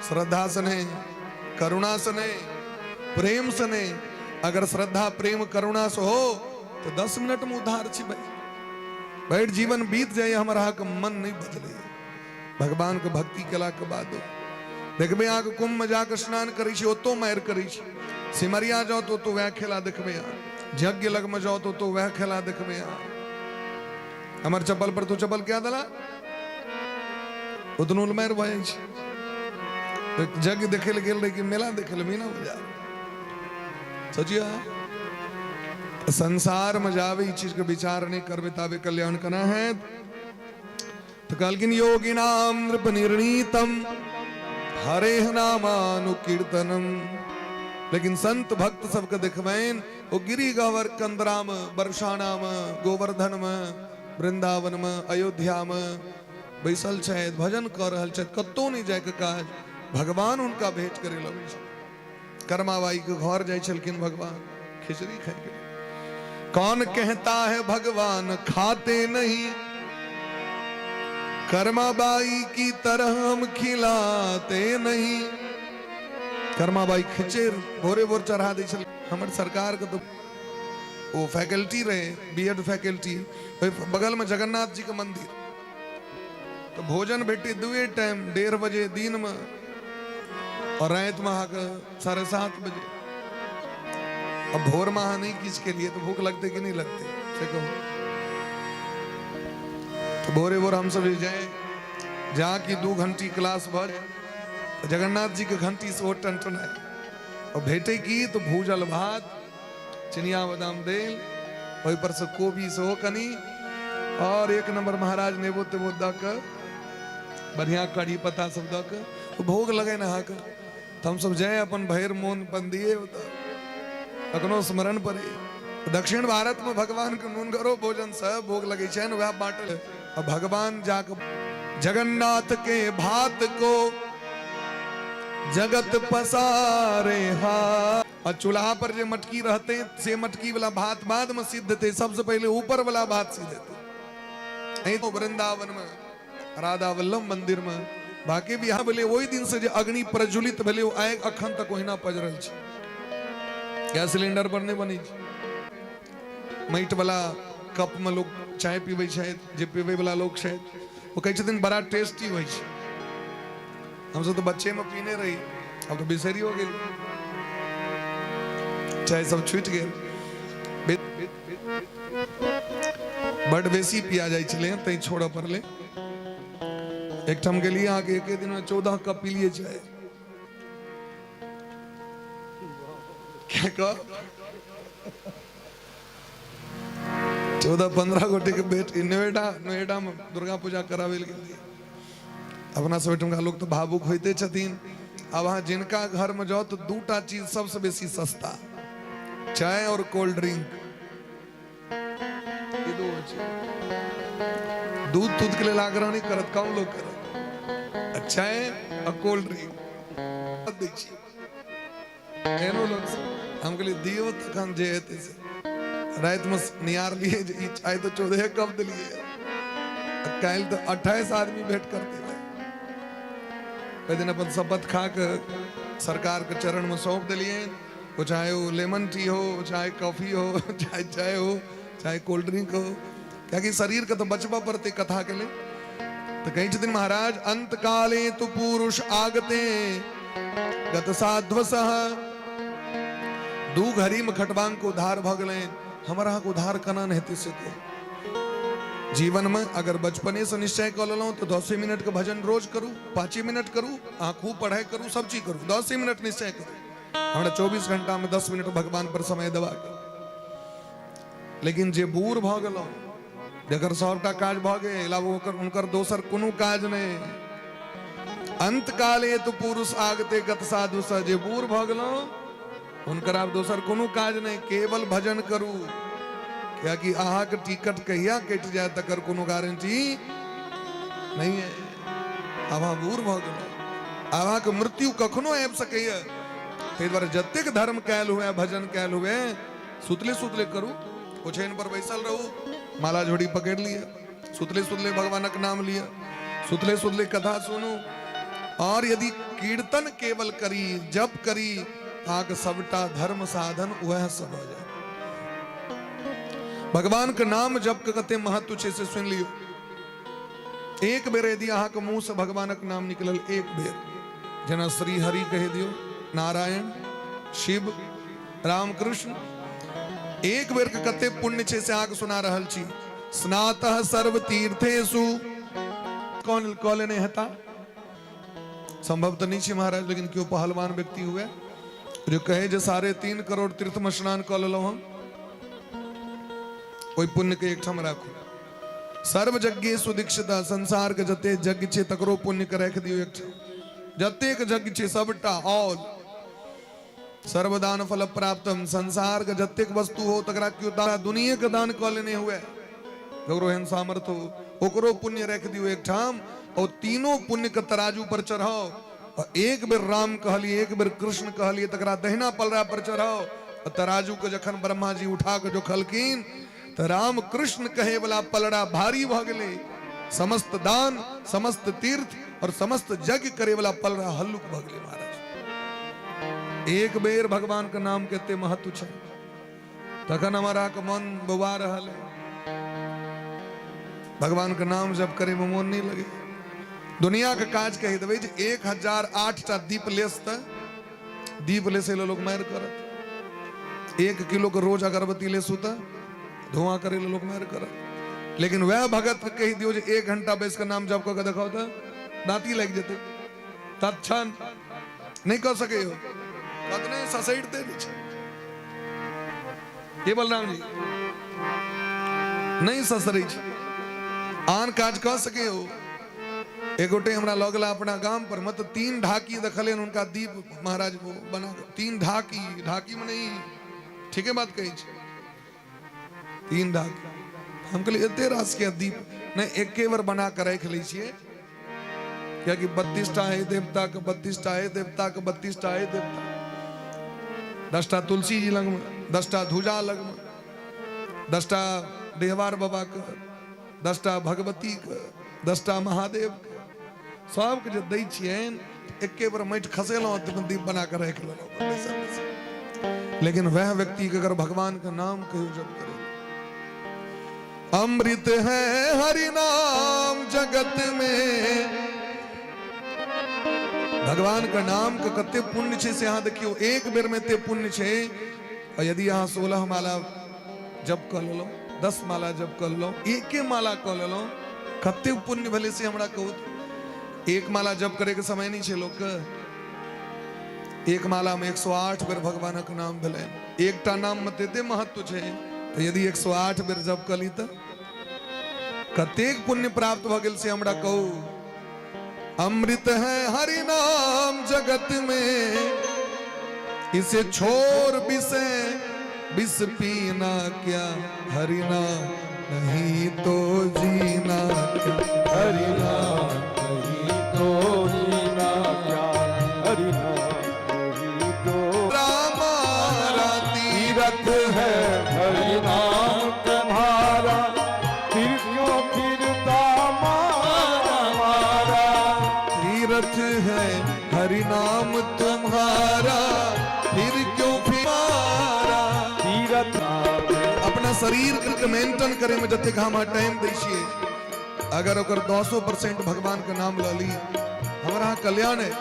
श्रद्धा से नहीं, करुणा से नहीं, प्रेम से नहीं। अगर श्रद्धा प्रेम करुणा से हो तो 10 मिनट में उद्धार छी भाई। बैठ जीवन बीत जाए, हमारा अहाँके मन नहीं बदले भगवान के भक्ति केला के बाद। देखबे अहाँके कुंभ में जाके स्नान करै छी, ओतो मारि करै छी। सिमरिया जाओ तो ओतो वएह खेला देखबे अहाँ, यज्ञ लग में जाओ तो ओतो वएह खेला देखबे अहाँ। हमर चप्पल पर तू चप्पल क्या देला, ओतनो मारि भऽ जाइ छै। यज्ञ देखे लए गेल रही कि मेला देखे लए, मीना बाजार सोचियो। संसार में जावे ई चीज के विचार नहीं करबे ताबे कल्याण केना हैत? तो कहलखिन योगिनाम नृप निर्णीतम हरे नामानुकीर्तनम। लेकिन संत भक्त सबके देखबनि ओ गिरी गहवर कंदरा में, बरसाना में, गोवर्धन में, वृंदावन में, अयोध्या में बैसल छथि, भजन कऽ रहल छथि, कतहु नहि जायके काज, भगवान हुनका भेंट करे लगै छै। कर्माबाई के घर जाइ छलखिन भगवान खिचड़ी खाइ के। कौन कहता है भगवान खाते नहीं, कर्माबाई की तरह हम खिलाते नहीं। कर्माबाई खिचड़ भोरे भोर चढ़ा दै छल। हमर सरकार के तो ओ फैकल्टी रहे, बीएड फैकल्टी, बगल में जगन्नाथ जी के मंदिर, तो भोजन भेटे दुए टाइम, 1:30 बजे दिन में और रात में अहाँके 7:30 बजे। अब भोर में अहाँ नहीं किछु के लिए तो भूख लगते कि नहीं लगते से कहू? तो भोरे भोर हम सब जाए, जहाँ की 2 घंटी क्लास भर तो जगन्नाथ जी के घंटी से वो टनटनाए और भेटे की तो भूजल भात, चिनिया बादाम देल, ओहि पर से कोबी सेहो कनी, और एक नंबर महाराज नेबो तेबो दऽ कऽ, बढ़िया कढ़ी पत्ता सब दऽ कऽ भोग लगे ने अहाँके। तऽ हमसब जाय अपन भरि मोन अपन दिए, ओतऽ कखनो स्मरण पड़े। दक्षिण भारत में भगवान के नूनगरो भोजन से भोग लगे छनि, वएह बांटल। आ भगवान जाके जगन्नाथ के भात को जगत पसारे हा। और चूल्हा पर जे मटकी रहते से मटकी वाला भात बाद में सिद्ध थे, सबसे पहले ऊपर वाला भात सिद्ध थे। नहीं तो वृंदावन में राधा वल्लभ मंदिर में बाकी बियाह भेलै, ओहि दिन से जे अग्नि प्रज्वलित भेलै ओ आइ अखन तक ओहिना पजरल छै। गैस सिलेंडर पर नहि बनै छै। माटि वाला कप में लोग चाय पीबै छथि, जे पीबै वाला लोग छथि ओ कहै छथिन बड़ा टेस्टी होइ छै। हमसब तऽ बच्चे में पीने रही, अब तऽ बिसरियो गेल, चाय सब छूटि गेल। बड बेसी पिया जाइ छलै तैं छोड़ऽ पड़लै। एकठाम गेलियै अहाँके एके दिन में 14 कप पीलियै चाय। क्या कप? 14-15 गोटे के बेट नोएडा, नोएडा में दुर्गा पूजा करावे लए गेलियै। अपना सब ओहिठुमका लोक तऽ भावुक होइते छथिन। आब अहाँ जिनका घर में जाउ तऽ दूटा चीज सबसँ बेसी सस्ता, चाय और कोल्ड ड्रिंक। ई दू चीज। दूध तूध के लेल आग्रह नहि करत, कम लोग करत। चाय आ कोल्ड ड्रिंक दै छी एहनो लोक सब। हम कहलियै दियौ तखन जे हेतै से। रातिमे निहारलियै जे ई चाय तऽ 14 कप देलियै, काल्हि तऽ 28 आदमी भेंट करतै। ओहि दिन अपन शपथ खा कऽ सरकारके चरणमे सौंप देलियनि, ओ चाहे ओ लेमन टी हो, चाहे कॉफी हो, चाहे चाय हो, चाहे कोल्ड ड्रिंक हो, कियाकि शरीरके तऽ बचबऽ पड़तै कथाके लेल। तऽ कहै छथिन महाराज, अंत काले तु पुरुष आगते गत साध्वसः। 2 घड़ी में खटबांग के उद्धार भऽ गेलनि, हमर अहाँके उद्धार केना नहि हेतै से कहू? जीवन में अगर बचपने से निश्चय कऽ लेलहुँ तऽ 10 मिनट के भजन रोज करू, 5 मिनट करू, अहाँ खूब पढ़ाई करू, सब चीज करू, 10 मिनट निश्चय करू हमरा 24 घंटा में 10 मिनट भगवान पर समय देबाक। लेकिन जे बूढ़ भऽ गेलहुँ, जकर सबटा काज भऽ गेल, आब ओकर हुनकर दोसर कोनो काज नहि। अंत काले तो पुरुष आगते गत साधु स, जे बूढ़ भऽ गेलहुँ हुनकर आब दोसर कोनो काज नहि, केवल भजन करू। कियाकि अहाँके टिकट कहिया कटि जाए तकर कोनो गारंटी नहीं है। आब अहाँ बूढ़ भऽ गेलहुँ, आब अहाँके मृत्यु कखनो आबि सकैए। ताहि दुआरे जतेक धर्म कयल हुए, भजन कयल हुए, सुतले सुतले करू, ओछैन पर बैसल रहू, माला झोड़ी पकड़ि लिअ, सुतले सुतले भगवानक नाम लिअ, सुतले सुतले कथा सुनू। और यदि कीर्तन केवल करी, जप करी, अहाँके सबटा धर्म साधन वएह सब भऽ जायत। भगवान के नाम जप के कते महत्व छै से सुनि लियौ। एक बेर यदि अहाँके मुंह से भगवानक नाम निकलल, एक बेर, जेना श्री हरि कहि दियौ, नारायण, शिव, रामकृष्ण, एक बेर के कते पुण्य छै से अहाँके सुना रहल छी। स्नातः सर्व तीर्थेषु, कौन कऽ लेने हेता? संभव तऽ नहि छै महाराज, लेकिन केओ पहलवान व्यक्ति हुए जो कहे जे 3.5 करोड़ तीर्थ में स्नान कऽ लेलहुँ हम, ओहि पुण्य के एकठाम राखू। सर्व यज्ञेषु दीक्षिता, संसार के जते यज्ञ छै तकरो पुण्य के राखि दियौ एकठाम, जतेक यज्ञ छै सबटा ऑल सर्वदान फल प्राप्तम, संसार के जतेक वस्तु हो तकरा केओ दान, दुनिया के दान कऽ लेने हुए, ककरो एहन सामर्थ्य हो, ओकरो पुण्य राखि दियौ एकठाम, और तीनों पुण्य के तराजू पर चढ़ाओ, और एक बेर राम कहलिए, एक बेर कृष्ण कहलिए, तकरा दहिना पलड़ा पर चढ़ाओ, और तराजू के जखन ब्रह्मा जी उठा के जोखलखिन तऽ राम कृष्ण कहे वाला पलड़ा भारी भऽ गेलै, समस्त दान, समस्त तीर्थ और समस्त यज्ञ करे वाला पलड़ा हल्लुक भऽ गेलै। महाराज, एक बेर भगवान के नाम के एते महत्व छै, तखन हमारा के मन बौआ रहल है, भगवान के नाम जप करे में मोन नहीं लगे। दुनिया के काज कहि देबै जे 1008 टा दीप लेस तऽ दीप लेसै लए लोक मारि करत, 1 किलो के रोज अगरबत्ती लेसू तऽ धुआं करे लए लोक मारि करत, लेकिन वएह भगत के कहि दियौ जे 1 घंटा बैस के नाम जप कऽ के देखाउ तऽ दाँती लागि जेतै, तत्क्षण नहि कऽ सकै हो, कतने ससैरते नहि छै। हे बलराम जी, नहि ससरै छै, आन काज कऽ सकै हो। एक गोटे हमरा लऽ गेला अपना गाम पर, मतलब 3 ढाकी देखलियनि हुनका दीप महाराज बना कऽ, 3 ढाकी, ढाकी मने ई ठीके बात कहै छै, 3 ढाकी। हम कहलियै एते रास के दीप नहि, एके बेर बना कऽ राखि लै छियै, कियाकि 32 टा हे देवता के, 32 टा हे देवता के, 32 टा हे देवता, 10 टा तुलसी जी लगमे, 10 टा धुजा लगमे, 10 टा डिहबार बाबा के, 10 टा भगवती के, 10 टा महादेव के, सबके जे दै छियनि एके बेर माटि खसेलहुँ तऽ दीप बना कऽ राखि लेलहुँ। लेकिन वह व्यक्ति के अगर भगवान के नाम कहियो जप करे, अमृत है हरि नाम जगत में, भगवान के नाम के कते पुण्य छै से अहाँ देखियौ, एक बेर में एते पुण्य छै। और यदि अहाँ 16 माला जप कऽ लेलहुँ, 10 माला जप कऽ लेलहुँ, एके माला कऽ लेलहुँ, कते पुण्य भेलै से हमरा कहू। एक माला जप करे के समय नहीं छै लोक के, एक माला में 108 बेर भगवानक नाम भेलै, एकटा नाम में तते महत्व छै, तऽ यदि 108 बेर जप कऽ ली तऽ कतेक पुण्य प्राप्त भऽ गेल से हमरा कहू। अमृत है हरि नाम जगत में, इसे छोड़ विषय विष पीना क्या, हरि नाम नहीं तो जीना क्या, हरि नाम नहीं तो जीना क्या, हरि नाम नहीं तो रामा तीरथ है हरि नाम तुम्हारा, फिर क्यों फिरता मारा मारा, तीरथ है हरि नाम तुम्हारा, फिर क्यों फिर मारा, तीरथ अपना शरीर के मेंटेन करे में जतेक हम टाइम दै छियै, अगर ओकर 10% भगवान के नाम लऽ ली, हमरा कल्याण है।